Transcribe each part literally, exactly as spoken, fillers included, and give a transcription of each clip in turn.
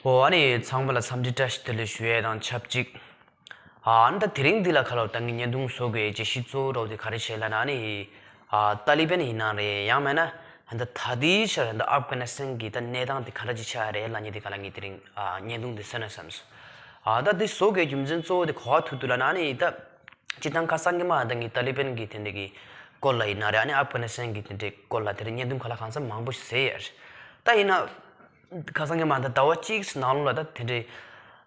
ཨོ་ཨ་ནི་ཚང་མ་ལ་འཚམས་འདྲི་བཀྲ་ཤིས་བདེ་ལེགས་ཞུ་ཡས་དང་ཆབས་ཅིག་ཨ་ནི་ད་དེ་རིང་འདི་ལ་ཁ་ལོ་ད་ངས་བརྙན་ཐུང་བཟོ་དགོས་བརྗོད་གཞི་གཙོ་བོ་རོགས་དེ་ག་རེ་བྱས་ལབ་ན་ཨ་ནི་ཨ་ཏཱ་ལི་བན་ཡིན་ན་རེད་ཡང་མེད་ན་ད་ད་ལྟའི་ཆར་ད་ཨབ་གྷ་ནི་སི་ཐན་གྱི་ད་གནས་སྟངས་དེ་ག་འདྲ་ཅིག་ཆགས་རེད་ལབ་མཁན་དེ་ག་ལ་ངས་དེ་རིང་ཨ་བརྙན་ཐུང་འདི་བཟོས་ན་བསམས་སོང་། ཨ་ད་འདི་བཟོ་དགོས་རྒྱུ་མཚན་གཙོ་བོ་དེ་ག་པར་ཐུག་འདུག་ལབ་ན་ཨ་ནི་ད། སྤྱིར་བཏང་ཁ་སང་གི་མ་ད་ངས་ཏཱ་ལི་བན་གྱི་དེ་འདྲ་གི་སྐོར་ལ་ཡིན་ན་རེད་ཨ་ནི་ཨབ་གྷ་ནི་སི་ཐན་གྱི་དེ་འདྲའི་སྐོར་ལ་དེ་རིང་བརྙན་ཐུང་ག་ལ་གང་འཚམ་མང་པོ་ཞིག་བཟོས་ཡོད་རེད། ད་ཡིན་ན། ཁ་སང་གི་མ་ད་ཟླ་བ་གཅིག་ནང་ལོགས་ལ་ད་དེ་འདྲའི་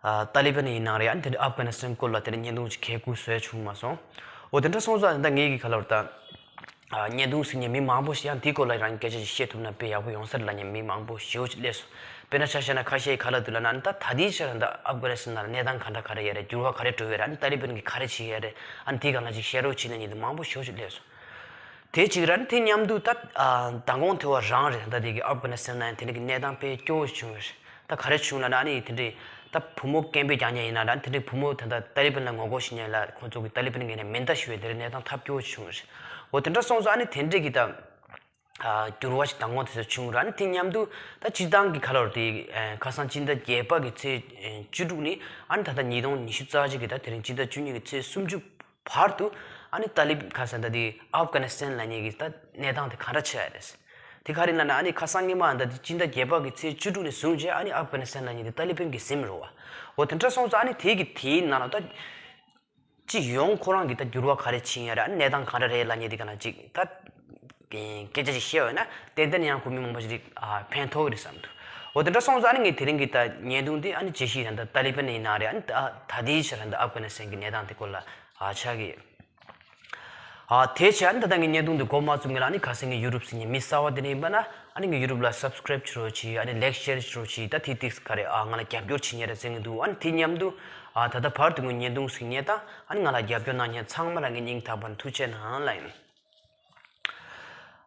ཨ་ཏཱ་ལི་བན་ཡིན་ན་རེད་ཨ་ནི་དེ་འདྲའི་ཨབ་གྷ་ནི་སི་ཐན་སྐོར་ལ་དེ་འདྲའི་བརྙན་ཐུང་ཞིག་གས་སྐུ་བཟོས་བྱུང་མ་སོང་། འོ་དེ་འདྲ་སོང་ཙང་ད་ངས་གི་ག་ལ་བར་ད། ཨ་བརྙན་ཐུང་ཟེར་མཁན་མི་མང་པོ་ཞིག་ཡང་དེའི་སྐོར་ལ་རང་སྐད་ཆ་ཞིག་བཤད་ཐུབ་ན་དཔེ་ཡག་པོ་ཡོང་ས་རེད་ལབ་མཁན་མི་མང་པོ་ཞེ་པོ་ཅིག་སླེབས་སོང་། དཔེར་ན་ཆ་བཞག་ན་ཁ་ཤས་ག་ལབ་འདུག་ལབ་ན་ད་ད་ལྟའི་ཆར་ད་ཨབ་གྷ་ནི་སི་ཐན་ནང་ལ་གནས་སྟངས་ག་འདྲ་ག་རེ་ཡོད་རེད། འགྱུར་བ་ག་རེ་འགྲོ་ཡོད་རེད། ཨ་ནི་ཏཱ་ལི་བན་གྱིས་ག་རེ་བྱེད་ཀྱི་ཡོད་རེད། ཨ་ནི་དེའི་སྒང་ལ་ཅིག་བཤད་རོགས་བྱེད་ལབ་མཁན་དེ་མང་པོ་ཞེ་པོ་ཅིག་སླེབས་སོང་། དེ་གཅིག་རེད། ཨ་ནི་དེ་མཉམ་དུ་ད་ཨ་མདང་དགོང་དེ་བ་རང་རེད་ད་དེ་གི་ཨབ་གྷ་ནི་སི་ཐན་ནང་དེ་འདྲ་གི་གནས་སྟངས་དཔེ་སྐྱོ་བོ་བྱུང་བ་རེད། ད་ག་རེ་བྱུང་ལབ་ན་ཨ་ནི་དེ་འདྲའི་ད་བུ་མོ་སྐད་འབོད་རྒྱག་མཁན་ཡིན་ན་ར་ཨ་ནི་དེ་འདྲའི་བུ་མོ་ད་ལྟ་ཏཱ་ལི་བན་ལ་ངོ་རྒོལ་བྱེད་མཁན་ལ་ཁོང་ཚོ་གི་ཏཱ་ལི་བན་ངོས་ནས་མེ་མདའ་གཞུ་བའི་དེ་འདྲའི་གནས་སྟངས་ཐབས་སྐྱོ་བོ་བྱུང་བ་རེད། འོ་དེ་འདྲ་སོང་ཙང་ཨ་ནི་དེ་འདྲའི་གི་ད། ཨ་འགྱུར་བ་ཞིག་མདང་དགོང་དེ་ཚོ་བྱུང་ར་ཨ་ནི་དེ་མཉམ་དུ་ད་སྤྱིར་བཏང་གི་ཁ་ལོར་དེ་ཨ་ཁ་སང་སྤྱི་ཟླ་བརྒྱད་པ་གི་ཚེས་ཨ་བཅུ་དྲུག་ནས་ཨ་ནི་ད་ལྟ་ཉིས་སྟོང་ཉི་ཤུ་རྩ་གཅིག་གི་ད་དེ་རིང་སྤྱི་ཟླ་བཅུ་གཉིས་ཀྱི་ཚེས་སུམ་ཅུ་བར་དུ་ཨ་ནི་ཏཱ་ལི་ཁ་སང་ད་དེ་ཨབ་གྷ་ནི་སི་ཐན་ལབ་མཁན་གྱི་ད་གནས་སྟངས་དེ་ག་འདྲ་ཆགས་ཡ་རེད། དེ་ག་རེ་ལབ་ན་ཨ་ནི་ཁ་སང་སྔོན་མ་ད་དེ་སྤྱི་ཟླ་བརྒྱད་པ་གི་ཚེས་བཅུ་དྲུག་ནས་བཟུང་བྱས་ཨ་ནི་ཨབ་གྷ་ནི་སི་ཐན་ལབ་མཁན་དེ་ཏཱ་ལི་བན་གྱིས་ཟིན་རེད་བ། འོ་དེ་འདྲ་སོང་ཙང་ཨ་ནི་དེ་གི་དེའི་ནང་ལ་ད། སྤྱི་ཡོངས་ཁོ་རང་གི་ད་འགྱུར་བ་ག་རེ་ཕྱིན་ཡ་རེད། ཨ་ནི་གནས་སྟངས་ག་འདྲ་རེད་ལབ་མཁན་དེ་ག་ན་ཅིག་ད་སྐད་ཆ་ཞིག་བཤད་པ་ཡིན་ན་ཏན་ཏན་ཡང་ཁོ་མི་མང་པོ་ཞིག་ཨ་ཕན་ཐོགས་ཀྱི་རེད་བསམ་འདུག་འོ་དེ་འདྲ་སོང་ཙང་ཨ་ནི་ངས་དེ་རིང་གི་ད་བརྙན་ཐུང་འདི་ཨ་ནི་བརྗོད་གཞི་ད་ད་ཏཱ་ལི་བན་ཡིན་ན་རེད། ཨ་ནི་ད་ད་ལྟའི་ཆར་ད་ཨབ་གྷ་ནི་སི་ཐན་གྱི་གནས་སྟངས་དེ་སྐོར་ལ་ཨ་ཆགས་ཀྱི་ཡོད། ཨ་དེ་བྱས་ཨ་ནི་ད་ལྟ་ངས་བརྙན་ཐུང་འདི་འགོ་མ་བཙུགས་སྔོན་ལ་ཨ་ནི་གལ་སྲིད་ངའི་ཡུ་ཊུབ་ཟེར་མཁན་མི་གསར་པ་དེ་འདྲ་ཡིན་པ་ན་ཨ་ནི་ངའི་ཡུ་ཊུབ་ལ་སབ་སི་ཀ་རེབ་བྱེད་རོགས་གྱིས། ཨ་ནི་ལའིག་ཤེར་བྱེད་རོགས་གྱིས། ད་དེ་ཏིག་ག་རེ་ཨ་ང་ལ་རྒྱབ་སྐྱོར་བྱེད་མཁན་རེད་ཟེར་གྱི་འདུག་ཨ་ནི་དེ་མཉམ་དུ་ཨ་ད་ལྟ་བར་དུ་ངའི་བརྙན་ཐུང་གཟིགས་མཁན་དང་ཨ་ནི་ང་ལ་རྒྱབ་སྐྱོར་གནང་མཁན་ཚང་མ་ལ་ངའི་སྙིང་ཐག་པ་ནས་ཐུགས་རྗེ་གནང་ལབ་ཡིན།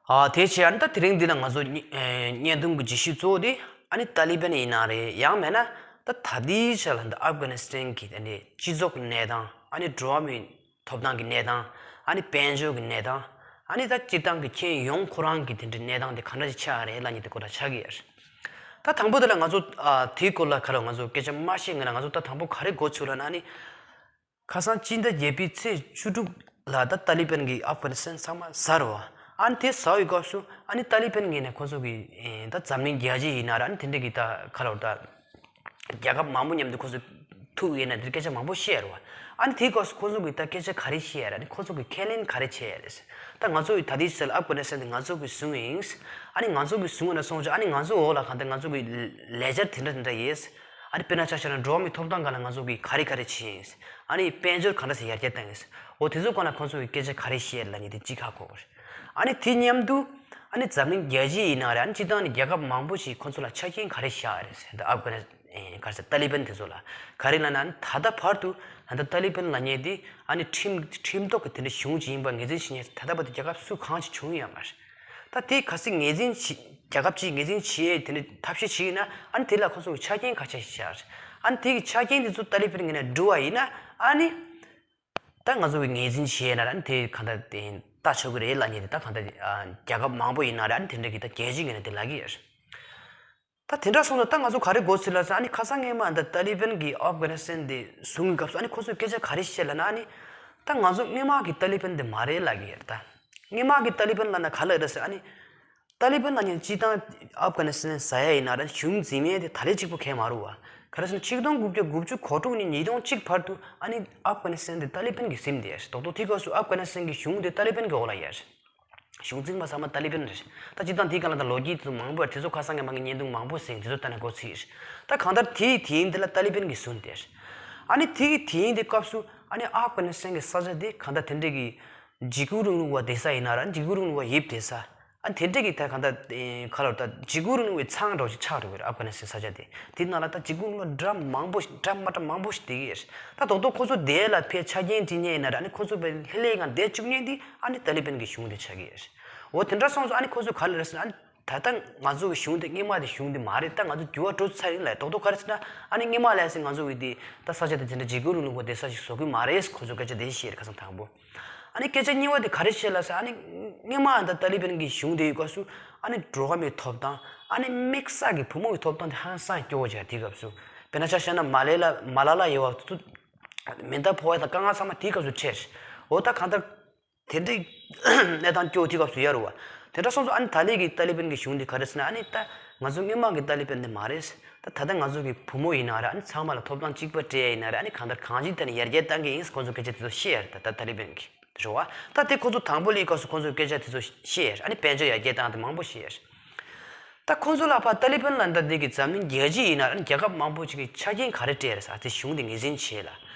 ཨ་དེ་བྱས་ཨ་ནི་ད་དེ་རིང་འདི་ལ་ང་ཚོ་བརྙན་ཨེ་བརྙན་ཐུང་གི་བརྗོད་གཞི་གཙོ་བོ་དེ་ཨ་ནི་ཏཱ་ལི་བན་ཡིན་ན་རེད། ཡང་མེད་ན་ད་ད་ལྟའི་ཆ་ལ་འདི་ཨབ་གྷ་ནི་སི་ཐན་གྱི་ཨ་ནི་སྤྱི་ཚོགས་ཀྱི་གནས་སྟངས། ཨ་ནི་འགྲོ་བ་མིའི་ཐོབ་ཐང་གི་གནས་སྟངས། ཨ་ནི་དཔལ་འབྱོར་གྱི་གནས་སྟངས། ཨ་ནི་ད་སྤྱིར་བཏང་གི་ཁྱོན་ཡོངས་ཁོ་རང་གི་དེ་འདྲའི་གནས་སྟངས་དེ་ག་འདྲ་ཞིག་ཆགས་རེད་ལབ་མཁན་དེ་སྐོར་ལ་ཆགས་ཀྱི་ཡོད་རེད། ད་དང་པོ་དེ་ལ་ང་ཚོ་ཨ་དེའི་སྐོར་ལ་ག་རེ་ང་ཚོ་སྐད་ཆ་མ་བཤད་སྔོན་ལ་ང་ཚོ་ད་དང་པོ་ག་རེ་འགོ་ཚུགས་ལབ་ན་ཨ་ནི། ཁ་སང་སྤྱི་ཟླ་བརྒྱད་པའི་ཚེས་བཅུ་དྲུག་ལ་ད་ཏཱ་ལི་བན་གྱིས་ཨབ་གྷ་ནི་སི་ཐན་ཚང་མ་ཟ་རེད་བ། ཨ་ནི་དེ་ཟ་བའི་སྐབས་སུ་ཨ་ནི་ཏཱ་ལི་བན་ངོས་ནས་ཁོ་ཚོ་གི་ཨེ་ད་འཛམ་གླིང་རྒྱལ་སྤྱི་ཡིན་ན་ར་ཨ་ནི་དེ་འདྲ་གི་ད་ག་ལབ་ད་རྒྱལ་ཁབ་མང་པོ་མཉམ་དུ་ཁོ་ཚོ་ཐུག་ཡོད་ན་དེ་སྐད་ཆ་མང་པོ་བཤད་རེད་བ། ཨ་ནི་དེའི་སྐབས་སུ་ཁོ་ཚོ་གི་ད་སྐད་ཆ་ག་རེ་བཤད་ཡ་ར་ཨ་ནི་ཁོ་ཚོ་གི་ཁས་ལེན་ག་རེ་བྱས་ཡ་རེད། ད་ང་ཚོ་གི་ད་ལྟའི་ཆར་ལ་ཨབ་གྷ་ནི་སི་ཐན་དེ་ང་ཚོ་གི་བཟུང་ཡིན། ཨ་ནི་ང་ཚོ་གི་བཟུང་བ་ན་སོང་ཙང་ཨ་ནི་ང་ཚོ་འོག་ལ་གང་ལྟར་ང་ཚོ་གི་ལས་འཆར་དེ་འདྲ་དེ་འདྲ་ཡོད། ཨ་ནི་དཔེར་ན་ཆ་བཞག་ན་འགྲོ་བ་མིའི་ཐོབ་ཐང་སྒང་ལ་ང་ཚོ་གིས་ག་རེ་ག་རེ་བྱས་ཡིན། ཨ་ནི་དཔལ་འབྱོར་ག་འདྲ་སེ་ཡར་རྒྱས་བཏང་ཡིན། འོ་དེ་ཚོ་སྒང་ལ་ཁོང་ཚོ་གིས་སྐད་ཆ་ག་རེ་བཤད་ལབ་མཁན་དེ་གཅིག་ཧ་གོ་དགོས་རེད། ཨ་ནི་དེ་མཉམ་དུ་ཨ་ནི་འཛམ་གླིང་རྒྱལ་སྤྱི་ཡིན་ན་རེད། ཨ་ནི་སྤྱིར་བཏང་ནི་རྒྱལ་ཁབ་མང་པོ་ཞིག་ཁོང་ཚོ་ལ་ཆ་རྐྱེན་ག་རེ་བཞག་རེད་ཟེར་ད་ཨབ་གྷ་ནི་ཨེ་ག་རེ་ཟེར་ཏཱ་ལི་བན་དེ་ཚོ་ལ་ག་རེ་ལབ་ན་ཨ་ནི་ད་ལྟ་བར་དུ་ད་ལྟ་ཏཱ་ལི་བན་ལབ་མཁན་དེ་ཨ་ནི་ཁྲིམས་ཁྲིམས་ཐོག་གི་དེ་འདྲ་གཞུང་ཅིག་ཡིན་པ་ངོས་འཛིན་བྱེད་མཁན་ད་ལྟ་བར་དུ་རྒྱལ་ཁབ་སུ་གང་ཞིག་བྱུང་ཡོད་མ་རེད། ད་དེ་གལ་སྲིད་ངོས་འཛིན་བྱེད་རྒྱལ་ཁབ་ཅིག་ངོས་འཛིན་བྱེད་ཡས་དེ་འདྲ་ཐབས་ཤེས་བྱེད་ཡིན་ན་ཨ་ནི་དེ་ལ་ཁོ་ཚོ་གི་ཆ་རྐྱེན་ག་ཆ་ཞིག་བཞག་རེད། ཨ་ནི་དེ་གི་ཆ་རྐྱེན་དེ་ཚོ་ཏཱ་ལི་བན་ངོས་ནས་འགྲུབ་པ་ཡིན་ན་ཨ་ནི་ད་ང་ཚོ་གི་ངོས་འཛིན་བྱེད་ཡས་ན་ཨ་ནི་དེ་གང་ལྟར་དེ་ལྟ་ཆོག་གི་རེད་ལབ་མཁན་དེ་ད་གང་ལྟར་ཨ་རྒྱལ་ཁབ་མང་པོ་ཡིན་ན་རེད། ཨ་ནི་དེ་འདྲ་གི་ད་རྒྱལ་སྤྱི་ངོས་ནས་དེ་ལབ་ཀྱི་ཡོད་རེད། ད་དེ་འདྲ་སོང་ཙང་ད་ང་ཚོ་ག་རེ་དགོས་ཟེར་ལབ་ཙང་ཨ་ནི་ཁ་སང་སྔོན་མ་ད་ཏཱ་ལི་བན་གྱིས་ཨབ་གྷ་ནི་སི་ཐན་དེ་བཟུང་གི་སྐབས་སུ་ཨ་ནི་ཁོ་ཚོས་སྐད་ཆ་ག་རེ་བཤད་ལབ་ན་ཨ་ནི་ད་ང་ཚོ་སྔོན་མ་གི་ཏཱ་ལི་བན་དེ་མ་རེད་ལབ་ཀྱི་ཡོད་རེད། ད་སྔོན་མ་གི་ཏཱ་ལི་བན་ལབ་ན་ག་ལབ་རེད་ཟེར་ཨ་ནི་ཏཱ་ལི་བན་ལབ་མཁན་སྤྱིར་བཏང་ཨབ་གྷ་ནི་སི་ཐན་ཟ་ཡ་ཡིན་ན་ར་གཞུང་འཛིན་མཁན་དེ་ད་རེས་གཅིག་པོ་གང་མ་རེད་བ། ག་རེ་ཟེར་ན་ཆིག་སྟོང་དགུ་བརྒྱ་དགུ་བཅུ་གོ་དྲུག་ནས་ཉིས་སྟོང་གཅིག་བར་དུ་ཨ་ནི་ཨབ་གྷ་ནི་སི་ཐན་དེ་ཏཱ་ལི་བན་གྱིས་ཟིན་བསྡད་ཡོད་རེད། རྡོག་རྡོག་དེའི་སྐབས་སུ་ཨབ་གྷ་ནི་སི་ཐན་གྱི་གཞུང་དེ་ཏཱ་ལི་བན་གྱི་འོག་ལ་ཡོད་རེད། གཞུང་འཛིན་པ་ཚང་མ་ཏཱ་ལི་བན་རེད། ད་སྤྱིར་བཏང་དེའི་སྒང་ལ་ད་ལོ་རྒྱུས་དེ་ཚོ་མང་པོ་ཡོད་རེད། དེ་ཚོ་ཁ་སང་ངས་མ་གི་བརྙན་ཐུང་མང་པོ་གཟིགས། དེ་ཚོ་ལྟ་ན་མགོ་ཚོས་ཡོད་རེད། ད་གང་ལྟར་དེའི་དེ་ཡིན་དེ་ལ་ཏཱ་ལི་བན་གྱིས་བཟུང་བསྡད་རེད། ཨ་ནི་དེ་གི་དེ་ཡིན་དེ་སྐབས་སུ་ཨ་ནི་ཨབ་གྷ་ནི་སི་ཐན་གྱི་ས་ཆ་དེ་གང་ལྟར་དེ་འདྲས་ཀྱི་འཇིགས་སྐུལ་རིང་ལུགས་པ་བསྡད་ས་ཡིན་ན་ར་འཇིགས་སྐུལ་རིང་ལུགས་པ་ཡིབ་བསྡད་ས། ཨ་ནི་དེ་འདྲས་ཀྱི་ད་གང་ལྟར་ཁ་ལོར་ད་འཇིགས་སྐུལ་རིང་ལུགས་པའི་ཚང་འདྲ་བོ་ཞིག་ཆགས་འགྲོ་གི་རེད། ཨབ་གྷ་ནི་སི་ཐན་ས་ཆ་དེ། དེ་ནང་ལ་ད་འཇིགས་སྐུལ་རིང་ལུགས་པ་འདྲ་མང་པོ་ཞིག་འདྲ་མ་འདྲ་མང་པོ་ཞིག་བསྡད་ཀྱི་ཡོད་རེད། ད་རྡོག་རྡོག་ཁོ་ཚོ་དེ་ལ་ཕར་ཆ་རྐྱེན་སྒྲིག་མཁན་ཡིན་ན་ར་ཨ་ནི་ཁོ་ཚོ་ཕར་ལྷོད་ལྷོད་ངང་བསྡད་བཅུག་མཁན་དེ་ཨ་ནི་ཏཱ་ལི་བན་གྱི་གཞུང་དེ་ཆགས་ཀྱི་ཡོད་རེད། འོ་དེ་འདྲ་སོང་ཙང་ཨ་ནི་ཁོ་ཚོས་ག་རེ་ལབ་ཟེར་ན་ཨ་ནི། ད་ལྟ་ང་ཚོ་གི་གཞུང་དེ་སྔོན་མ་དེ་གཞུང་དེ་མ་རེད། ད་ང་ཚོ་འགྱུར་བ་འགྲོ་ཚར་ཡིན་ལབ། རྡོག་རྡོག་ག་རེ་ཟེར་ན་ཨ་ནི་སྔོན་མ་ལབ་ཡ་ཟེར་ང་ཚོ་གི་དེ་ད་ས་ཆ་དེ་དེ་འདྲ་འཇིགས་སྐུལ་རིང་ལུགས་པ་དེ་ས་ཞིག་བཟོ་གི་མ་རེད། ཁོ་ཚོ་སྐད་ཆ་དེ་བཤད་རེད་ཁ་སང་དང་པོ། ཨ་ནི་སྐད་ཆ་གཉིས་པ་དེ་ག་རེ་བཤད་ལབ་ཟེར་ཨ་ནི་སྔོན་མ་ད་ཏཱ་ལི་བན་གྱི་གཞུང་དེ་ཡོད་སྐབས་སུ་ཨ་ནི་འགྲོ་བ་མིའི་ཐོབ་ཐང་ ཨ་ནི་དམིགས་བསལ་གྱི་བུ་མོ་གི་ཐོབ་ཐང་དེ་ཧང་སང་སྐྱོ་བོ་ཅིག་དེའི་སྐབས་སུ། དཔེར་ན་ཆ་བཞག་ན་མ་ལེ་ལ་མ་ལ་ལ་ཡོད་པ་དུ་མེ་མདའ་ཕོག་ཡ་དང་དཀའ་ངལ་ཚང་མ་དེའི་སྐབས་སུ་འཕྲད། འོ་ད་གང་ལྟར་དེ་འདྲའི་གནས་སྟངས་སྐྱོ་བོ་དེའི་སྐབས་སུ་ཡོད་རེད་བ། དེ་འདྲ་སོང་ཙང་ཨ་ནི་ད་ལན་གྱི་ཏཱ་ལི་བན་གྱི་གཞུང་འདི་ག་རེ་ཟེར་ན། ཨ་ནི་ད་ང་ཚོ་སྔོན་མ་གི་ཏཱ་ལི་བན་འདི་མ་རེད། ད་ད་ལྟ་ང་ཚོ་གི་བུ་མོ་ཡིན་ན་རེད། ཨ་ནི་ཚང་མ་ལ་ཐོབ་ཐང་གཅིག་པ་སྤྲད་ཡ་ཡིན་ན་རེད། ཨ་ནི་གང་ལྟར་གང་ཅིའི་ཐད་ནས་ཡར་རྒྱས་གཏང་གི་ཡིན། ཁོང་ཚོ་སྐད་ཆ་དེ་ཚོ་བཤད་ཡ་རེད། ད་ད་ཏཱ་ལི་བན་གྱི་རེད་བ། ད་དེ་ཁོ་ཚོ་དང་པོ་ལའི་སྐབས་སུ་ཁོ་ཚོས་སྐད་ཆ་དེ་ཚོ་བཤད་ཡ་རེད། ཨ་ནི་དཔལ་འབྱོར་ཡར་རྒྱས་བཏང་དེ་མང་པོ་བཤད་ཡ་རེད། ད་ཁོ་ཚོ་ལ་ཕར་ཏཱ་ལི་བན་ལ་ད་འདི་གི་འཛམ་གླིང་རྒྱལ་སྤྱི་ཡིན་ན་རེད། རྒྱལ་ཁབ་མང་པོ་ཅིག་གིས་ཆ་རྐྱེན་ག་རེ་སྤྲད་རེད་ཟེར་དེ་གཞུང་དེ་ངོས་འཛིན་བྱས་ལ།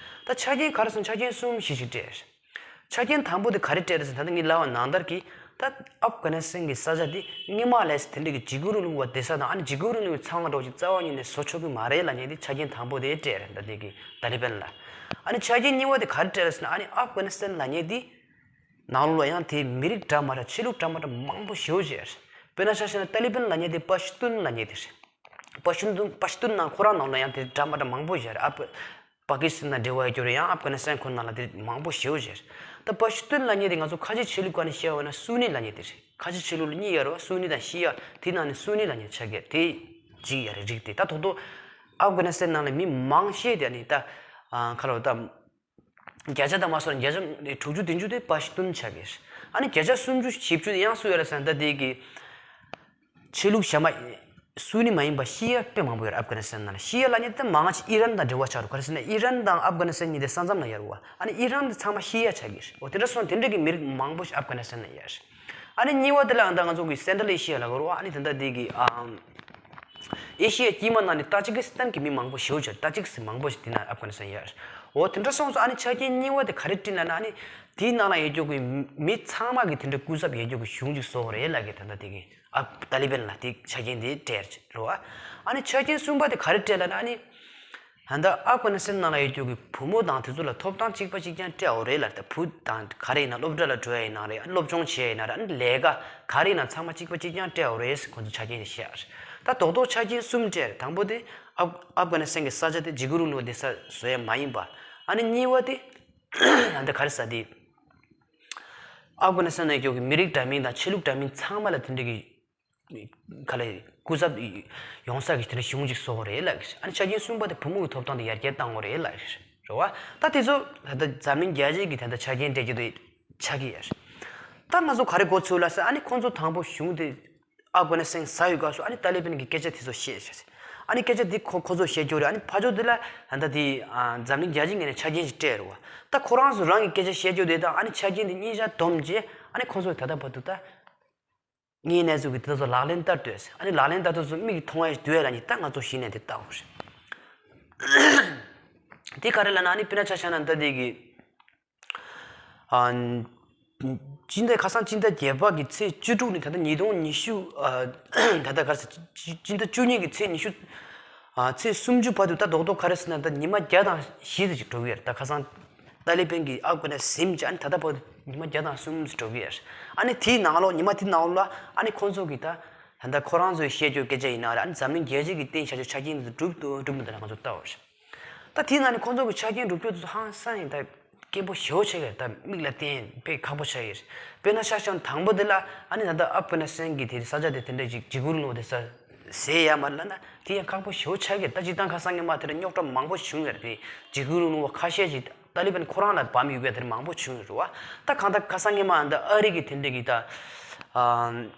ད་ཆ་རྐྱེན་ག་རེ་སོང་། ཆ་རྐྱེན་གསུམ་བཞི་ཞིག་སྤྲད་རེད། ཆ་རྐྱེན་དང་པོ་དེ་ག་རེ་སྤྲད་རེད་ཟེར་ན། ད་ངས་ལབ་པ་ནང་ལྟར་གྱི་ད་ཨབ་གྷ་ནི་སི་ཐན་གྱི་ས་ཆ་དེ་སྔོན་མ་ལས་དེ་འདྲ་གི་འཇིགས་སྐུལ་རིང་ལུགས་པ་བསྡད་ས་དང་། ཨ་ནི་འཇིགས་སྐུལ་རིང་ལུགས་པའི་ཚང་བ་འདྲ་བོ་ཅིག་རྩ་བ་ཉིད་ནས་བཟོ་ཆོག་གི་མ་རེད་ལབ་མཁན་དེ་ཆ་རྐྱེན་དང་པོ་དེ་སྤྲད་རེད། ད་འདི་གི་ཏཱ་ལི་བན་ལ། ཨ་ནི་ཆ་རྐྱེན་གཉིས་པ་དེ་ག་རེ་སྤྲད་རེད་ཟེར་ན། ཨ་ནི་ཨབ་གྷ་ནི་སི་ཐན་ལབ་མཁན་དེ་ནང་ལོགས་ལ་ཡང་དེའི་མི་རིགས་འདྲ་མ་འདྲ་ཆོས་ལུགས་འདྲ་མ་འདྲ་མང་པོ་ཞེ་པོ་ཅིག་ཡོད་རེད། དཔེར་ན་ཆ་བཞག་ན་ཏཱ་ལི་བན་ལབ་མཁན་དེ་པ་ཤུ་ཏུན་ལབ་མཁན་དེ་རེད། པ་ཤུ་ཏུན་པ་ཤུ་ཏུན་ནང་ཁོ་རང་ནང་ལ་ཡང་དེ་འདྲ་མ་འདྲ་མང་པོ་ཡོད་རེད། ཨ་པ་པ་ཀི་སི་ཐན་དང་འབྲེལ་བ་ཡོད་རྒྱུ་རེད། ཡང་ཨབ་གྷ་ནི་སི་ཐན་ཁོ་ནང་ལ་དེ་མང་པོ་ཞེ་པོ་ཅིག་ཡོད་རེད། ད་པ་ཤུ་ཏུན་ལབ་མཁན་དེ་ང་ཚོ་ཁ་ཆེ་ཆོས་ལུགས་སྒང་ནས་བཤད་པ་ན་སུ་ནི་ལབ་མཁན་དེ་རེད། ཁ་ཆེ་ཆོས་ལུགས་ལ་གཉིས་ཡོད་རེད་བ། སུ་ནི་དང་ཤི་ཡ། དེ་ནང་ནས་སུ་ནི་ལབ་མཁན་ཆགས་ཀྱི་རེད། དེ་གཅིག་ཡོད་རེད། རིགས་དེ་ད་ཐོག་ཐོག་ཨབ་གྷ་ནི་སི་ཐན་ནང་ལ་མི་མང་ཤས་དེ་ཨ་ནི་ད་ཨ་ཁ་ལོ་ད། བརྒྱ་ཆ་དང་མ་སོང་བརྒྱ་ཆ་དྲུག་ཅུ་བདུན་ཅུ་དེ་པ་ཤུ་ཏུན་ཆགས་ཀྱི་རེད། ཨ་ནི་བརྒྱ་ཆ་སུམ་ཅུ་བཞི་བཅུ་དེ་ཡང་སུ་ཡོད་རེད་ཟེར་ན། ད་དེ་གི་ཆོས་ལུགས་གཞན་པ་སུ་ནི་མ་ཡིན་པ་ཤི་ཡ་དཔེ་མང་པོ་ཡོད་རེད། ཨབ་གྷ་ནི་སི་ཐན་ནང་ལ་ཤི་ཡ་ལབ་མཁན་དེ་མང་ཆེ་ཨི་རན་དང་འབྲེལ་བ་ཆགས་རེད། ག་རེ་ཟེར་ན་ཨི་རན་དང་ཨབ་གྷ་ནི་སི་ཐན་གཉིས་དེ་ས་མཚམས་ན་ཡོད་རེད་བ། ཨ་ནི་ཨི་རན་དེ་ཚང་མ་ཤི་ཡ་ཆགས་ཀྱི་རེད། འོ་དེ་འདྲ་སོང་དེ་འདྲ་གི་མི་རིགས་མང་པོ་ཞིག་ཨབ་གྷ་ནི་སི་ཐན་ནང་ཡོད་རེད། ཨ་ནི་གཉིས་པ་དེ་ལ་ད་ང་ཚོ་གི་སེན་ཊ་རལ་ཨེ་ཤི་ཡ་ལབ་དགོས་རེད་བ། ཨ་ནི་དེ་འདྲ་དེ་གི་ཨ། ཨེ་ཤི་ཡ་དཀྱིལ་མ་ནང་ནས་ཏཱ་ཇི་ཀི་སི་ཐན་གྱི་མི་མང་པོ་ཞེ་པོ་ཅིག་ཏཱ་ཇིག་སི་མང་པོ་ཞིག་དེ་ན་ཨབ་གྷ་ནི་སི་ཐན་ཡོད་རེད། འོ་དེ་འདྲ་སོང་ཙང་ཨ་ནི་ཆ་རྐྱེན་གཉིས་པ་དེ་ག་རེ་བསྐྲུན་ལབ་ན། ཨ་ནི་དེའི་ནང་ལ་ཡོད་རྒྱུ་གི་མི་ཚང་མ་གི་དེ་འདྲ་སྐུ་ཚབ་ཡོད་རྒྱུ་གི་གཞུང་ཅིག་བཟོ་དགོས་རེད་ལབ་ཀྱི། ད་ལྟ་དེ་གི་ཨ་ཏཱ་ལི་བན་ལ་དེ་ཆ་རྐྱེན་དེ་སྤྲད་རེད་བ། ཨ་ནི་ཆ་རྐྱེན་གསུམ་པ་དེ་ག་རེ་སྤྲད་ལབ་ན། ཨ་ནི་ད་ལྟ་ཨབ་གྷ་ནི་སི་ཐན་ནང་ལ་ཡོད་རྒྱུ་གི་བུ་མོ་དང་དེ་ཚོ་ལ་ཐོབ་ཐང་གཅིག་པ་གཅིག་རྐྱང་སྤྲད་དགོས་རེད་ལབ། ད་བུ་དང་ག་རེ་ཡིན་ན་སློབ་གྲྭ་ལ་འགྲོ་ཡ་ཡིན་ན་རེད། ཨ་ནི་སློབ་སྦྱོང་བྱེད་ཡ་ཡིན་ན་རེད། ཨ་ནི་ལས་ཀ་ག་རེ་ཡིན་ན་ཚང་མ་གཅིག་པ་གཅིག་རྐྱང་སྤྲད་དགོས་རེད་ཟེར་ཁོང་ཚོ་ཆ་རྐྱེན་དེ་བཤད་ཡ་རེད། ད་རྡོག་རྡོག་ཆ་རྐྱེན་གསུམ་སྤྲད་རེད། དང་པོ་དེ་ཨབ་ཨབ་གྷ་ནི་སི་ཐན་གྱི་ས་ཆ་དེ་འཇིགས་སྐུལ་རིང་ལུགས་པ་སྡོད་ས་བཟོ་ཡ་མ་ཡིན་པ། ཨ་ནི་གཉིས་པ་དེ་ད་ལྟ་ག་རེ་ཟེར་དེ། ཨབ་གྷ་ནི་སི་ཐན་ནང་ཡོད་རྒྱུ་གི་མི་རིགས་འདྲ་མིན་དང་ཆོས་ལུགས་འདྲ་མིན་ཚང་མ་ལ་དེ་འདྲ་གི་ག་ལེ་སྐུ་ཚབ་ཡོང་ས་གི་དེ་འདྲ་གཞུང་ཅིག་བཟོ་དགོས་རེད་ལབ་ཀྱི་རེད། ཨ་ནི་ཆ་རྐྱེན་གསུམ་པ་དེ་བུ་མོ་གི་ཐོབ་ཐང་དེ་ཡར་རྒྱས་གཏང་དགོས་རེད་ལབ་ཀྱི་རེད་བ། ད་དེ་ཚོ་ད་ལྟ་འཛམ་གླིང་རྒྱལ་སྤྱི་གི་ད་ལྟ་ཆ་རྐྱེན་སྤྲད་རྒྱུ་དེ་ཆགས་ཀྱི་ཡོད་རེད། ད་ང་ཚོ་ག་རེ་གོ་ཚུལ་ལ་ཟེར། ཨ་ནི་ཁོང་ཚོ་དང་པོ་གཞུང་དེ་ཨབ་གྷ་ནི་སི་ཐན་ཟ་ཡོད་སྐབས་སུ་ཨ་ནི་ཏཱ་ལི་བན་གྱི་སྐད་ཆ་དེ་ཚོ་བཤད་བྱས། ཨ་ནི་སྐད་ཆ་དེ་ཁོ་ཁོ་ཚོ་བཤད་རྒྱུ་རེད། ཨ་ནི་ཕར་ཕྱོགས་དེ་ལ་ད་ལྟ་དེ་འཛམ་གླིང་རྒྱལ་སྤྱིའི་ངོས་ནས་ཆ་རྐྱེན་ཞིག་སྤྲད་རེད་བ། ད་ཁོ་རང་ཚོ་རང་གི་སྐད་ཆ་བཤད་རྒྱུ་དེ་དང་ཨ་ནི་ཆ་རྐྱེན་དེ་གཉིས་ཆ་བསྡོམས་རྗེས་ཨ་ནི་ཁོ་ཚོས་ད་ལྟ་བར་དུ་ད་ངའི་གནས་ཚུལ་གྱི་དེ་ཚོ་ལག་ལེན་བསྟར་འདོད། ཨ་ནི་ལག་ལེན་བསྟར་དུས་སུ་མིག་གིས་མཐོང་བ་ཞིག་འདོད་ལབ་ནི་ད་ང་ཚོ་གཞི་ནས་དེ་ལྟ་བུ་རེད། དེ་ག་རེ་ལབ་ན། ཨ་ནི་དཔེར་ན་ཆ་བཞག་ན་ད་དེ་གི་ཨ་སྤྱི་ཟླ་ཁ་སང་སྤྱི་ཟླ་བརྒྱད་པ་གི་ཚེས་བཅུ་དྲུག་ནས་ད་ལྟ་ཉིས་སྟོང་ཉི་ཤུ་ཨ་ད་ལྟ་ག་རེ་ཟེར། སྤྱི་ཟླ་བཅུ་གཉིས་ཀྱི་ཚེས་ཉི་ཤུ་ཨ་ཚེས་སུམ་ཅུ་བར་དུ་ད་རྡོག་རྡོག་ག་རེ་ཟེར་ན། ད་ཉི་མ་བརྒྱ་དང་བཞི་ཙམ་ཅིག་འགྲོ་གི་ཡོད་རེད། ད་ཁ་སང་ཏཱ་ལི་བན་གྱིས་ཨབ་གྷ་ནི་སི་ཐན་ཟིན་བྱས་ཨ་ནི་ད་ལྟ་བར་དུ་ཉི་མ་བརྒྱ་དང་གསུམ་ཙམ་འགྲོ་གི་ཡོད་རེད། ཨ་ནི་དེའི་ནང་ལོགས་ཉི་མ་དེའི་ནང་ལོགས་ལ་ཨ་ནི་ཁོང་ཚོ་གིས་ད་ད་ལྟ་ཁོ་རང་ཚོས་བཤད་རྒྱུ་སྐད་ཆ་ཡིན་ན་རེད། ཨ་ནི་འཛམ་གླིང་རྒྱལ་སྤྱི་གིས་བཏིང་བཞག་རྒྱུ་ཆ་རྐྱེན་དེ་ཚོ་འགྲུབ་འདུག་འགྲུབ་མི་འདུག་ལ་ང་ཚོ་ལྟ་བ་རེད། ད་དེའི་ནང་ནས་ཁོང་ཚོ་གི་ཆ་རྐྱེན་སྒྲུབ་རྒྱུ་དེ་ཚོ་ཧང་སང་ཡིན། ད་སྐྱེན་པོ་ཞེ་པོ་ཆགས་ཀྱི་རེད། ད་མིག་ལ་བསྟན་དཔེ་ཁག་པོ་ཆགས་ཀྱི་རེད། དཔེར་ན་ཆ་བཞག་ན་དང་པོ་དེ་ལ་ཨ་ནི་ད་ལྟ་ཨབ་གྷ་ནི་སི་ཐན་གྱི་དེ་ས་ཆ་དེ་དེ་འདྲ་ཅིག་འཇིགས་སྐུལ་རིང་ལུགས་པ་དེ་ས་ཟས་ཡ་མ་ལབ་ན་དེ་ཡང་ཁག་པོ་ཞེ་པོ་ཆགས་ཀྱི་རེད། ད་སྤྱིར་བཏང་ཁ་སང་སྔོན་མ་དེ་འདྲ་རྙོག་དྲ་མང་པོ་བྱུང་ཡོད་རེད། དེ་འཇིགས་སྐུལ་རིང་ལུགས་པ་ཁ་ཤས་ཅིག་ཏཱ་ལི་བན་ཁོ་རང་ལ་བམ་ཡོད་པའི་དེ་འདྲ་མང་པོ་བྱུང་ཡོད་རེད་བ། ད་གང་ལྟར་ཁ་སང་སྔོན་མ་ད་ཨ་རི་གི་དེ་འདྲ་གི་ད་ཨ།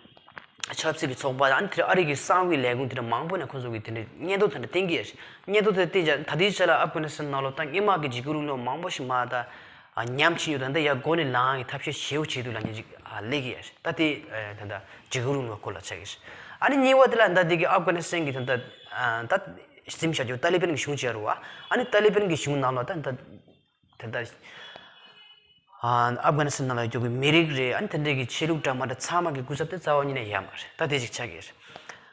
ཆབ་སྲིད་ཀྱི་ཚོགས་པ་དང་དེར་ཨ་རི་གི་གསང་བའི་ལས་ཁུངས་དེ་འདྲ་མང་པོ་ནས་ཁོང་ཚོ་གིས་དེ་འདྲ་སྙན་ཐོ་དེ་འདྲ་བཏོན་གྱི་ཡོད་རེད། སྙན་ཐོ་དེ་བཏོན་རྗེས་ད་ལྟའི་ཆ་ལ་ཨབ་གྷ་ནི་སི་ཐན་ནང་ལོགས་ད་སྔོན་མ་གི་འཇིགས་སྐུལ་རིང་ལུགས་མང་པོ་ཞིག་མར་ད་ཉམས་ཕྱིན་ཡོད། ད་འདི་ཡར་མགོ་ནས་ལངས་ཡག་ཐབས་ཤེས་ཞེ་པོ་བྱེད་འདུག་ལབ་མཁན་ཅིག་ཨ་སླེབས་ཀྱི་ཡོད་རེད། ད་དེ་ད་ལྟ་འཇིགས་སྐུལ་རིང་ལུགས་སྐོར་ལ་ཆགས་ཀྱི་རེད། ཨ་ནི་གཉིས་པ་དེ་ལ་ད་འདི་གི་ཨབ་གྷ་ནི་སི་ཐན་གི་ད་ལྟ་ད་ཟིན་བཞག་རྒྱུ་ཏཱ་ལི་བན་གི་གཞུང་ཅིག་ཡོད་རེད་བ། ཨ་ནི་ཏཱ་ལི་བན་གི་གཞུང་ནང་ལོགས་ད་ད། དེ་ལྟར། ཨ་ཨབ་གྷ་ནི་སི་ཐན་ནང་ལ་ཡོད་རྒྱུ་གི་མི་རིགས་རེད། ཨ་ནི་དེ་འདྲའི་གི་ཆོས་ལུགས་འདྲ་མ་འདྲ་ཚང་མ་གི་སྐུ་ཚབ་དེ་རྩ་བ་ཉིད་ནས་ཡོད་མ་རེད། ད་དེ་ཅིག་ཆགས་ཀྱི་རེད།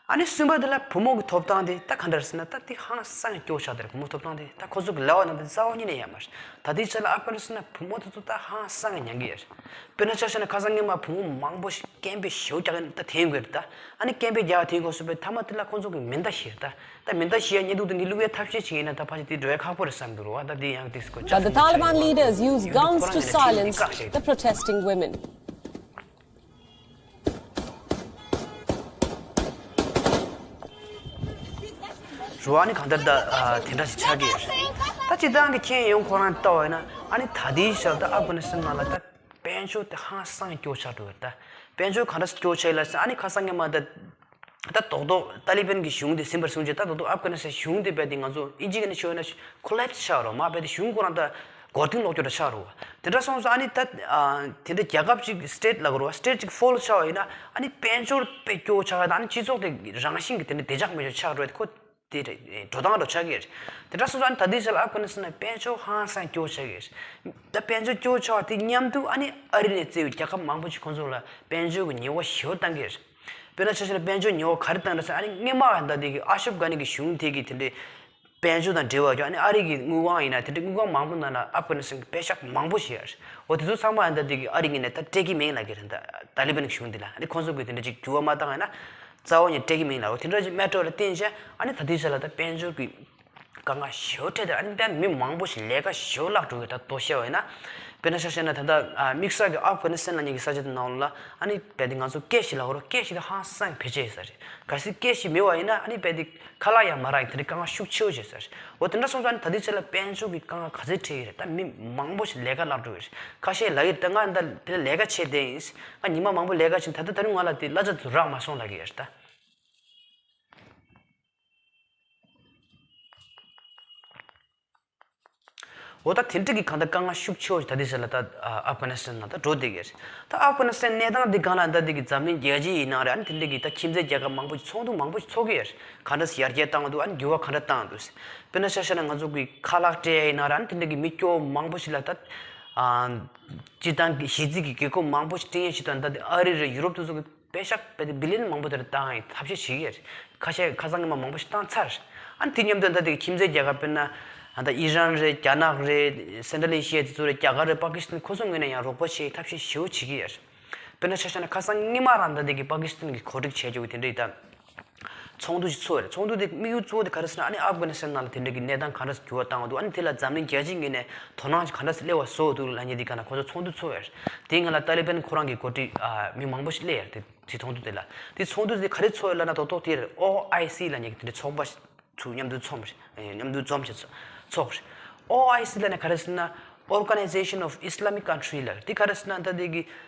ཨ་ནི་གསུམ་པ་དེ་ལ་བུ་མོ་གི་ཐོབ་ཐང་དེ་ད་ག་འདྲ་རེད་ཟེར་ན། ད་དེ་ཧང་སང་སྐྱོ་ཆགས་དེ་རེད། བུ་མོ་ཐོབ་ཐང་དེ་ད་ཁོ་ཚོ་གི་ལབ་པ་ནང་དེ་རྩ་བ་ཉིད་ནས་ཡོད་མ་རེད། ད་དེའི་ཆ་ལ་ཨབ་གྷ་ནི་སི་ཐན་བུ་མོ་དེ་ཚོ་ད་ཧང་སང་གི་མྱང་གི་ཡོད་རེད། དཔེར་ན་ཆ་བཞག་ན་ཁ་སང་སྔོན་མ་བུ་མོ་མང་པོ་ཞིག་སྐད་འབོད་ཞེ་པོ་རྒྱག་གི་ད་དེ་ཡིན་དགོས་རེད། ད་ཨ་ནི་སྐད་འབོད་རྒྱག་དེ་ཡིན་དགོས་སུ་པའི་མཐའ་མ་དེ་ལ་ཁོང་ཚོ་གི་མེ་མདའ་བཤས་རེད། ད་ད་མེ་མདའ་བཤས་ཡ་སྙིང་སྡུག་དེ་འདི་བླུག་ཡ་ཐབས་ཤེས་བྱེད་ཡིན་ན་ད་ཕལ་ཆེར་དེ་འགྲོ་ཡ་ཁག་པོ་རེད་བསམ་འདུག་རོ། ད་དེ་ཡང་དེ་སྐོར་But the Taliban leaders use guns to silence the protesting women. རུ་ཨ་ནི་གང་ལྟར་ད་ཨ་དེ་འདྲ་ཞིག་ཆགས་ཀྱི་ཡོད་རེད། ད་སྤྱིར་བཏང་གི་མཁྱེན་ཡོང་ཁོ་རང་ལྟ་བ་ཡིན་ན་ཨ་ནི་ད་ལྟའི་ཆར་ད་ཨབ་གྷ་ནི་སི་ཐན་ནང་ལ་ད་དཔལ་འབྱོར་དེ་ཧང་སང་སྐྱོ་ཆགས་འགྲོ་གི་རེད། ད་དཔལ་འབྱོར་གང་འདྲ་སྐྱོ་ཆགས་ཡོད་ལ་ཟེར་ཨ་ནི་ཁ་སང་ཉི་མ་ད་ད་རྡོག་རྡོག་ཏཱ་ལི་བན་གྱི་གཞུང་དེ་ཟིན་པར་སོང་རྗེས་ད་རྡོག་རྡོག་ཨབ་གྷ་ནི་སི་ཐན་གཞུང་དེ་རྦད་དེ་ང་ཚོ་ཨིན་ཇི་སྐད་ནས་ཤོད་ན་ཁོ་ལེབ་སི་ཆགས་རོགས་མ་རྦད་དེ་གཞུང་ཁོ་རང་ད་མགོ་རྟིང་སློག་རྒྱུ་འདྲ་ཆགས་རོགས། དེ་འདྲ་སོང་ཙང་ཨ་ནི་ད་དེ་འདྲ་རྒྱལ་ཁབ་ཅིག་སི་ཊེ་ཊི་ལབ་དགོས་རེད་བ། སི་ཊེ་ཊི་ཅིག་ཕོལ་ཆགས་པ་ཡིན་ན་ཨ་ནི་དཔལ་འབྱོར་དཔེ་སྐྱོ་ཆགས་ཡ་ད་ཨ་ནི་སྤྱི་ཚོགས་དེ་རང་བཞིན་གྱི་དེ་འདྲ་བདེ་འཇགས་མེད་ཆགས་རོགས་ཁོ། དེ་རེད། འགྲོ་སྟངས་འགྲོ་ཆགས་ཀྱི་རེད། དེ་འདྲ་སོང་ཙང་ཨ་ནི་ད་ལྟའི་ཆ་ལ་ཨབ་གྷ་ནི་སི་ཐན་ནང་དཔལ་འབྱོར་ཧང་སང་སྐྱོ་ཆགས་ཀྱི་རེད། ད་དཔལ་འབྱོར་སྐྱོ་ཆགས་པ་དེ་མཉམ་དུ་ཨ་ནི་ཨ་རི་ནས་བརྩིས་པའི་རྒྱལ་ཁབ་མང་པོ་ཞིག་ཁོང་ཚོ་ལ་དཔལ་འབྱོར་གྱི་ཉེན་ཁ་ཞེ་པོ་བཏང་གི་རེད། དཔེར་ན་ཆ་བཞག་ན་དཔལ་འབྱོར་ཉེན་ཁ་ག་རེ་བཏང་རེད་ཟེར་ཨ་ནི་སྔོན་མ་ད་ལྟ་དེ་གི་ཨ་ཤུབ་གྷ་ནི་གི་གཞུང་དེ་གི་དེ་འདྲའི་དཔལ་འབྱོར་དང་འབྲེལ་བ་ཀྱང་ཨ་ནི་ཨ་རི་གི་དངུལ་ཁང་ཡིན་ན་དེ་འདྲའི་དངུལ་ཁང་མང་པོ་ནང་ལ་ཨབ་གྷ་ནི་སི་ཐན་གི་པེ་ཤག་མང་པོ་ཞིག་ཡོད་རེད། འོ་དེ་ཚོ་ཚང་མ་ད་ལྟ་དེ་གི་ཨ་རི་ངོས་ནས་ད་སྤྲད་ཀྱི་མིན་ལབ་ཀྱི་རེད། ད་ཏཱ་ལི་བན་གི་གཞུང་དེ་ལ་ཨ་ནི་ཁོང་ཚོ་གི་དེ་འདྲ་ཅིག་འགྱུར་བ་མ་བཏང་ཡིན་ན་རྩ་བ་ནས་སྤྲད་ཀྱི་མིན་ལབ། འོ་དེ་འདྲ་ཅིག་མེད་འགྲོ་ལ་བརྟེན་བྱས་ཨ་ནི་ད་ལྟའི་ཆ་ལ་ད་དཔལ་འབྱོར་གྱི་དཀའ་ངལ་ཞེ་པོ་འཕྲད་དེ་ཨ་ནི་ད་མི་མང་པོ་ཞིག་ལས་ཀ་ཞེ་པོ་བརླག་འགྲོ་གི་ད་དོ་བཤད་པ་ཡིན་ན། དཔེར་ན་ཆ་བཞག་ན་ད་ལྟ་ཨ་དམིགས་བསལ་གྱི་ཨབ་གྷ་ནི་སི་ཐན་ལབ་མཁན་གྱི་ས་ཆ་དེ་ནང་ལ་ཨ་ནི་རྦད་དེ་ང་ཚོ་ཀེ་ཤི་ལབ་དགོས་རེད། ཀེ་ཤི་དེ་ཧང་སང་བེད་སྤྱོད་བྱེད་ས་རེད། གལ་སྲིད་ཀེ་ཤི་མེད་པ་ཡིན་ན་ཨ་ནི་རྦད་དེ་ཁ་ལག་ཡང་མ་རག་ཡིན། དེ་འདྲའི་དཀའ་ངལ་ཤུགས་ཆེ་བོ་བྱེད་ས་རེད། འོ་དེ་འདྲ་སོང་ཙང་ཨ་ནི་ད་ལྟའི་ཆ་ལ་དཔལ་འབྱོར་གྱི་དཀའ་ངལ་ག་ཚོད་འཕྲད་ཀྱི་རེད། ད་མི་མང་པོ་ཞིག་ལས་ཀ་བརླག་འགྲོ་གི་རེད། ཁ་ཤས་ལབ་ཀྱི་རེད། ད་ང་ད་དེ་ལ་ལས་ཀ་བྱས་བསྡད་ཡིན། ང་ཉི་མ་མང་པོ་ལས་ཀ་བྱས་ད་ལྟ་ད་རུང་ང་ལ་དེ་གླ་ཆ་དེ་ཚོ་རག་མ་སོང་ལབ་ཀྱི་ཡོད་རེད་ད། འོ་ད་དེ་འདྲ་གི་གང་ལྟར་དཀའ་ངལ་ཤུགས་ཆེ་བོ་ཞིག་ད་ལྟའི་ཆ་ལ་ད་ཨ་ཨབ་གྷ་ནི་སི་ཐན་ནང་ད་འགྲོ་བསྡད་ཀྱི་རེད། ད་ཨབ་གྷ་ནི་སི་ཐན་གནས་སྟངས་འདི་སྒང་ལ་ད་འདི་གི་འཛམ་གླིང་རྒྱལ་སྤྱི་ཡིན་ན་རེད། ཨ་ནི་དེ་འདྲ་གི་ད་ཁྱིམ་མཚེས་རྒྱལ་ཁབ་མང་པོ་ཞིག་ཚོགས་འདུ་མང་པོ་ཞིག་ཚོགས་ཀྱི་ཡོད་རེད། ག་འདྲ་སེ་ཡར་རྒྱས་བཏང་འདུག་ཨ་ནི་འགྱུར་བ་ག་འདྲ་བཏང་འདུག་དཔེར་ན་ཆ་བཞག་ན་ང་ཚོ་གི་ཁ་ལག་སྤྲད་ཡ་ཡིན་ན་རེད། ཨ་ནི་དེ་འདྲ་གི་མི་སྐྱོ་བོ་མང་པོ་ཞིག་ལ་ད་ཨ་སྤྱིར་བཏང་གི་གཞི་རྩའི་གི་རྒྱལ་ཁབ་མང་པོ་ཞིག་སྤྲད་ཡ་ཞིག་དང་ད་ཨ་རི་རེད། ཡུ་རོབ་དེ་ཚོ་གི་པེ་ཤག་པེ་དེ་བི་ལི་ཡན་མང་པོ་དེར་བཏང་ཡི་ཐབས་ཤེས་བྱེད་ཀྱི་རེད། ཁ་ཤས་ཁ་སང་ཉི་མ་མང་པོ་ཞིག་བཏང་ཚར། ཨ་ནི་དེ་མཉམ་དུ་ད་དེ་ཁྱིམ་མཚེས་རྒྱལ་ཁབ་དཔེར་ན་ཨ་ད་ཨི་རན་རེད། རྒྱ་ནག་རེད། སེན་ཊྲལ་ཨེ་ཤི་ཡ་དེ་ཚོ་རེད། རྒྱ་གར་རེད། པ་ཀི་སི་ཐན། ཁོ་ཚོ་ངོས་ནས་ཡང་རོགས་པ་བྱེད་ཡི་ཐབས་ཤེས་ཞེ་པོ་བྱེད་ཀྱི་ཡོད་རེད། དཔེར་ན་ཆ་བཞག་ན་ཁ་སང་ཉི་མ་རང་ད་དེ་གི་པ་ཀི་སི་ཐན་གི་གོ་སྒྲིག་བྱས་རྒྱུ་གི་དེ་འདྲ་ཡི་ད་ཚོགས་འདུ་ཞིག་ཚོགས་རེད། ཚོགས་འདུ་དེ་དམིགས་ཡུལ་གཙོ་བོ་དེ་ག་རེ་ཟེར་ན་ཨ་ནི་ཨབ་གྷ་ནི་སི་ཐན་ནང་ལ་དེ་འདྲ་གི་གནས་སྟངས་ག་འདྲ་འགྱུར་བ་བཏང་བ་འདུག་ཨ་ནི་དེ་ལ་འཛམ་གླིང་རྒྱལ་སྤྱིའི་ངོས་ནས་དོ་སྣང་ག་འདྲ་སེ་སླེབས་པ་བཟོ་འདུག་ལབ་མཁན་དེ་ག་ན་ཁོ་ཚོ་ཚོགས་འདུ་ཚོགས་ཡོད་རེད། དེའི་སྔོན་ལ་ཏཱ་ལི་བན་ཁོ་རང་གི་འགོ་ཁྲིད་ཨ་མི་མང་པོ་ཞིག་སླེབས་ཡོད་རེད། དེ་དེ་ཚོགས་འདུ་དེ་ལ་དེ་ཚོགས་འདུ་དེ་ག་རེ་ཚོགས་ཡོད་ལབ་ན་རྡོག་རྡོག་དེ་རེད། ཨོ་ཨའི་སི་ལབ་མཁན་གྱི་དེ་འདྲའི་ཚོགས་པ་ཚོ་མཉམ་དུ་འཛོམས་རེད། མཉམ་དུ་འཛོམས་བྱས་ཚོགས་རེད། ཨོ་ཨའི་སི་ལབ་ན་ག་རེ་ཟེར་ན་Organization of Islamic Country ལབ་རེད། དེ་ག་རེ་ཟེར་ན་ད་དེ་གི་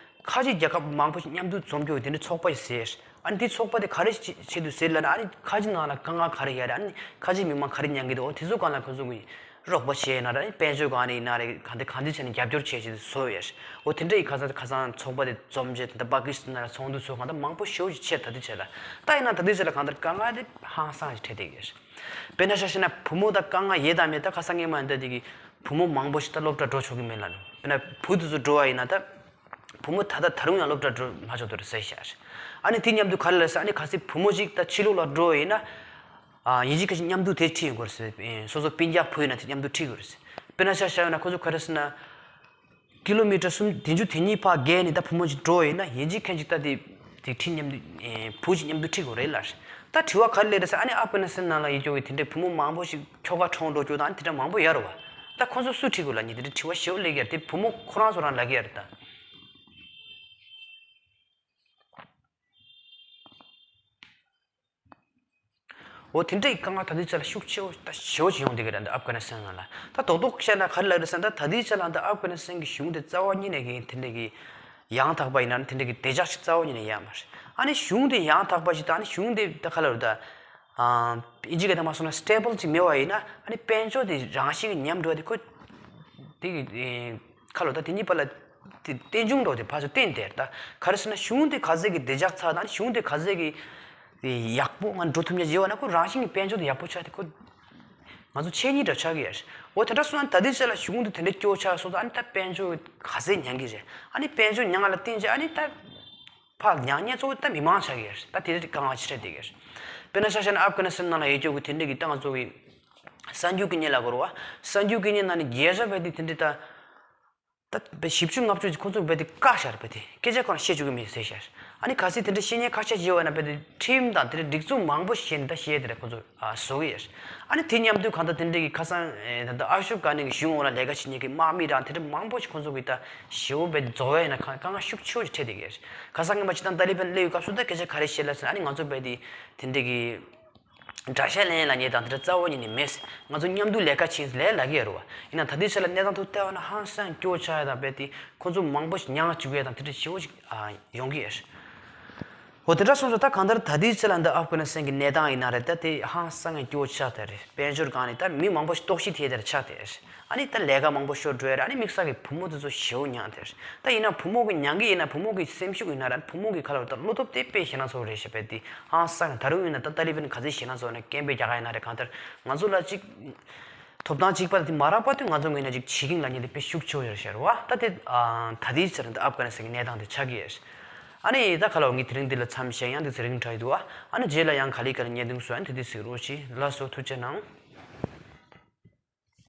ཁ་ཆེ་རྒྱལ་ཁབ་མང་པོ་ཞིག་མཉམ་དུ་འཛོམས་རྒྱུ་དེ་འདྲའི་ཚོགས་པ་ཞིག་ཟེར། ཨ་ནི་དེ་ཚོགས་པ་དེ་ག་རེ་ཆེད་དུ་ཟེར་ལབ་ན་ཨ་ནི་ཁ་ཆེ་ནང་ལ་དཀའ་ངལ་ག་རེ་ཡོད་རེད། ཨ་ནི་ཁ་ཆེ་མི་མང་ག་རེ་མྱངས་ཀྱི་འདུག་འོ་དེ་ཚོ་སྒང་ལ་ཁོ་ཚོ་གི་རོགས་པ་བྱས་ཡིན་ན་རེད། དཔལ་འབྱོར་སྒང་ནས་ཡིན་ན་རེད། གང་དེ་གང་དེ་བྱས་ནས་རྒྱབ་སྐྱོར་བྱས་བྱས་བཟོ་ཡོད་རེད། འོ་དེ་འདྲ་ཡི་ཁ་སང་ཁ་སང་ཚོགས་པ་དེ་འཛོམས་བྱས་ད་པ་ཀི་སི་ཐན་ལ་ཚོགས་འདུ་ཚོགས། གང་ལྟར་མང་པོ་ཞེ་པོ་ཞིག་ཆེ་ད་ལྟའི་ཆ་ལ་ད་ཡིན་ན་ད་ལྟའི་ཆ་ལ་གང་ལྟར་དཀའ་ངལ་དེ་ཧང་སང་ཞིག་འཕྲད་བསྡད་ཀྱི་རེད། དཔེར་ན་ཆ་བཞག་ན་བུ་མོ་ད་དཀའ་ངལ་ཡོད་དང་མེད། ད་ཁ་སང་ཉི་མ་འདི་དེ་གི་བུ་མོ་མང་པོ་ཞིག་ད་སློབ་གྲྭ་འགྲོ་ཆོག་གི་མེད་ལབ་ནས། དཔེར་ན་བུ་དེ་ཚོ་འགྲོ་བ་ཡིན་ན་ད་བུ་མོ་ད་ལྟ་ད་རུང་ཡང་སློབ་གྲྭ་འགྲོ་མ་ཆོག་འདུག་ཟེར་ཤག་ཨ་ནི་དེ་མཉམ་དུ་ག་རེ་ལབ་ཟེར། ཨ་ནི་གལ་སྲིད་བུ་མོ་ཞིག་ད་ཕྱི་ལོགས་ལ་འགྲོ་བ་ཡིན་ན་ཨ་ཡིན་གཅིག་ཁ་ཤས་མཉམ་དུ་དེ་ཁྲིད་ཡོང་དགོས་རེད་ཟེར། སོ་སོ་སྤུན་ཀྱག་བུ་ཡིན་ན་དེ་མཉམ་དུ་ཁྲིད་དགོས་རེད་ཟེར། དཔེར་ན་ཆ་བཞག་ན་ཁོ་ཚོ་ག་རེ་ཟེར་ན། ཀི་ལོ་མི་ཊར་སུམ་བདུན་ཅུ་དོན་གཉིས་ཕར་བརྒལ་ནས་ད་བུ་མོ་ཅིག་འགྲོ་ཡིན་ན་ཡིན་གཅིག་ཁ་ཤས་ཅིག་ད་དེ་དེ་ཁྲིད་མཉམ་དུ་ཨེ་བུ་ཅིག་མཉམ་དུ་ཁྲིད་དགོས་རེད་ལབ། ད་དྲི་བ་ག་རེ་སླེབས་རེད་ཟེར། ཨ་ནི་ཨབ་གྷ་ནི་སི་ཐན་ནང་ལ་ཡོད་རྒྱུ་གི་དེ་འདྲའི་བུ་མོ་མང་པོ་ཞིག་ཁྱོ་ག་གྲོངས་འགྲོ་རྒྱུ་དང་ཨ་ནི་དེ་འདྲ་མང་པོ་ཡོད་རེད་བ། ད་ཁོ་ཚོ་སུ་ཁྲིད་དགོས་ལབ་མཁན་དེ་འདྲའི་དྲི་བ་ཞེ་པོ་སླེབས་ཀྱི་རེད། དེ་བུ་མོ་ཁོ་རང་ཚོ་རང་ལབ་ཀྱི་ཡོད་རེད་ད། འོ་དེ་འདྲའི་དཀའ་ངལ་ད་ལྟའི་ཆ་ལ་ཤུགས་ཆེ་བོ་ད་ཞེ་པོ་ཅིག་ཡོང་བསྡད་ཀྱི་རེད་འདི་ཨབ་གྷ་ནི་སི་ཐན་ནང་ལ། ད་རྡོག་རྡོག་བཤད་ན་ག་རེ་ལབ་རེད་ཟེར་ན། ད་ད་ལྟའི་ཆ་ལ་འདི་ཨབ་གྷ་ནི་སི་ཐན་གྱི་གཞུང་དེ་རྩ་བ་ཉིད་ནས་ཀྱི་དེ་འདྲའི་གི་ཡང་དག་པ་ཡིན་ན་དེ་འདྲའི་གི་བདེ་འཇགས་ཤིག་རྩ་བ་ཉིད་ནས་ཡོད་མ་རེད། ཨ་ནི་གཞུང་དེ་ཡང་དག་པ་ཞིག་དང་ཨ་ནི་གཞུང་དེ་ད་ག་ལབ་རེད་ད། ཨིན་ཇི་སྐད་ཐ་མ་སོང་ན་སི་ཊེ་བལ་ཅིག་མེད་པ་ཡིན་ན་ཨ་ནི་དཔལ་འབྱོར་དེ་རང་བཞིན་གྱིས་ཉམས་འགྲོ་བ་དེ་ཁོ་དེ་གི་ཁ་ལོ་ད་དེ་གཉིས་བར་ལ་དེ་རྟེན་འབྱུང་འགྲོ་དེ་ཕར་ཚུར་བརྟེན་བསྡད་ད། ག་རེ་ཟེར་ན་གཞུང་དེ་ག་ཚད་ཀྱི་བདེ་འཇགས་ཚ་དང་གཞུང་དེ་ག་ཚད་ཀྱི་ཡག་པོ་ང་འགྲོ་ཐུབ་ཉག་ཡོད་ན་ཁོ་རང་བཞིན་གྱི་དཔལ་འབྱོར་དེ་ཡག་པོ་ཆགས་དེ་ཁོ་ང་ཚོ་ཆེ་ཉིད་འདྲ་ཆགས་ཀྱི་ཡོད། འོ་དེ་འདྲ་སོང་ན་ད་དེ་ཚད་ལ་གཞུང་དེ་དེ་འདྲ་སྐྱོ་ཆགས་སོང་ཙང་ཨ་ནི་ད་དཔལ་འབྱོར་ག་ཚད་ཉམས་ཀྱི་རེད། ཨ་ནི་དཔལ་འབྱོར་ཉམས་ལ་བརྟེན་བྱས་ཨ་ནི་ད། ཕར་མྱངས་མྱངས་གཙོ་བོ་ད་མི་མང་ཆགས་ཀྱི་ཡོད་རེད། ད་དེ་རིགས་དཀའ་ངལ་ཆེ་རེད་བསྡད་ཀྱི་ཡོད་རེད། དཔེར་ན་ཆ་བཞག་ན་ཨབ་གྷ་ནི་སི་ཐན་ནང་ལ་ཡོད་རྒྱུ་གི་དེ་འདྲས་ཀྱི་ད་ང་ཚོ་གི་གསར་འགྱུར་གྱི་ཉིན་ལ་གོ་རུ་བ། གསར་འགྱུར་གྱི་ཉིན་ནང་ནས་རྒྱལ་ས་བས་དེ་དེ་འདྲས་ད། ད་བས་བཞི་བཅུ་ལྔ་བཅུ་ཅིག་ཁོ་ཚོ་བས་དེ་བཀག་ཤར་བས་དེ་སྐད་ཆ་ཁོ་རང་བཤད་བཅུག་གི་མེད་ཟེར་ཤར། ཨ་ནི་གལ་སྲིད་དེ་འདྲས་བཤད་མཁན་ཁ་ཤས་བྱེད་བ་ན་བས་དེ་ཁྲིམས་དང་དེ་འདྲས་སྒྲིག་འཛུགས་མང་པོ་ཞིག་ནས་ད་བཤད་དེ་རེད་ཁོ་ཚོ་ཨ་བཟོ་གི་ཡོད་རེད། ཨ་ནི་དེ་མཉམ་དུ་གང་ལྟར་དེ་འདྲས་ཀྱི་ཁ་སང་ད་ལྟ་ཨ་ཤུབ་གྷ་ནི་གི་གཞུང་འོག་ལ་ལས་ཀ་བྱེད་མཁན་གྱི་དམག་མི་རང་དེ་འདྲས་མང་པོ་ཞིག་ཁོ་ཚོ་གི་ད་ཞེ་པོ་བས་རྫོགས་ཡ་ཡིན་ན་གང་དཀའ་ངལ་ཤུགས་ཆེ་བོ་ཞིག་འཕྲད་བསྡད་ཀྱི་རེད། ཁ་སང་སྔོན་མ་སྤྱིར་བཏང་ཏཱ་ལི་བན་སླེབས་ཡོད་སྐབས་སུ་ད་སྐད་ཆ་ག་རེ་བཤད་ལབ་ཟེར་ན་ཨ་ནི་ང་ཚོ་བས་དེ་དེ་འདྲས་ཀྱི་ དགྲ་ཤ་ལེན་ལབ་མཁན་དང་དེ་འདྲ་རྩ་བ་ཉིད་ནས་མེད། ང་ཚོ་མཉམ་དུ་ལས་ཀ་བྱེད་ལས་ལབ་ཀྱི་ཡོད་རེད་བ། ཡིན་ན་ད་ལྟའི་ཆ་ལ་གནས་སྟངས་ཐོག་བལྟས་པ་ན་ཧང་སང་སྐྱོ་ཆགས་ཡ་དང་རྦད་དེ་ཁོ་ཚོ་མང་པོ་ཞིག་མྱངས་བཅུག་ཡ་དང་དེ་འདྲ་ཞེ་པོ་ཞིག་ཨ་ཡོང་གི་ཡོད་རེད། འོ་དེ་འདྲ་སོང་ཙང་ད་གང་ལྟར་ད་ལྟའི་ཆ་ལ་འདི་ཨབ་གྷ་ནི་སི་ཐན་གྱི་གནས་སྟངས་ཡིན་ན་རེད། ད་དེ་ཧང་སང་སྐྱོ་ཆགས་དེ་རེད། དཔལ་འབྱོར་སྒང་ནས་ད་མི་མང་པོ་ཞིག་ལྟོགས་ཤི་ཐེབས་དེ་རེད་ཆགས་དེ་རེད། ཨ་ནི་ད་ལས་ཀ་མང་པོ་ཤོར་འགྲོ་ཡ་རེད། ཨ་ནི་དམིགས་བསལ་གྱི་བུ་མོ་དེ་ཚོ་ཞེ་པོ་མྱངས་དེ་རེད། ད་ཡིན་ན་བུ་མོ་གི་མྱངས་ཀྱི་ཡིན་ན་བུ་མོ་གི་སེམས་ཤུགས་ཡིན་ན་ར་བུ་མོ་གི་ཁ་ལ་ད་བློ་སྟོབས་དེ་དཔེ་ཞེད་སྣང་ཚ་པོ་རེད་ཤག་དཔེ་དེ་ཧང་སང་ད་རུང་ཡིན་ན་ད་ཏཱ་ལི་བན་ག་ཚོད་ཞེད་སྣང་ཚ་པོ་ནས་སྐད་འབོད་རྒྱག་ག་ཡིན་ན་རེད། གང་ལྟར་ང་ཚོ་ལ་ཅིག་ཐོབ་ཐང་གཅིག་པ་དེ་མ་རག་པ་དུས་ང་ཚོ་ངོས་ནས་ཅིག་བྱེད་ཀྱིན་ལབ་མཁན་དེ་དཔེ་ཤུགས་ཆེ་བོ་ཡོད་རེད་ཤག་རེད་བ། ད་དེ་ཨ་ད་ལྟའི་ཆར་འདི་ཨབ་གྷ་ནི་སི་ཐན་གྱི་གནས་སྟངས་དེ་ཆགས་ཀྱི་ཡོད་རེད། ཨ་ནི་ད་ཁ་ལོ་ངས་དེ་རིང་འདི་ལ་མཚམས་བཞག་ཡང་འདི་ཚེ་རིང་དྲག་ཡི་འདུག་བ། ཨ་ནི་རྗེས་ལ་ཡང་ག་ལེ་ག་ལེ་བརྙན་ཐུང་བཟོ་ཡང་དེ་དུས་གཟིགས་རོགས་གྱིས། ལགས་སོ། ཐུགས་རྗེ་གནང་།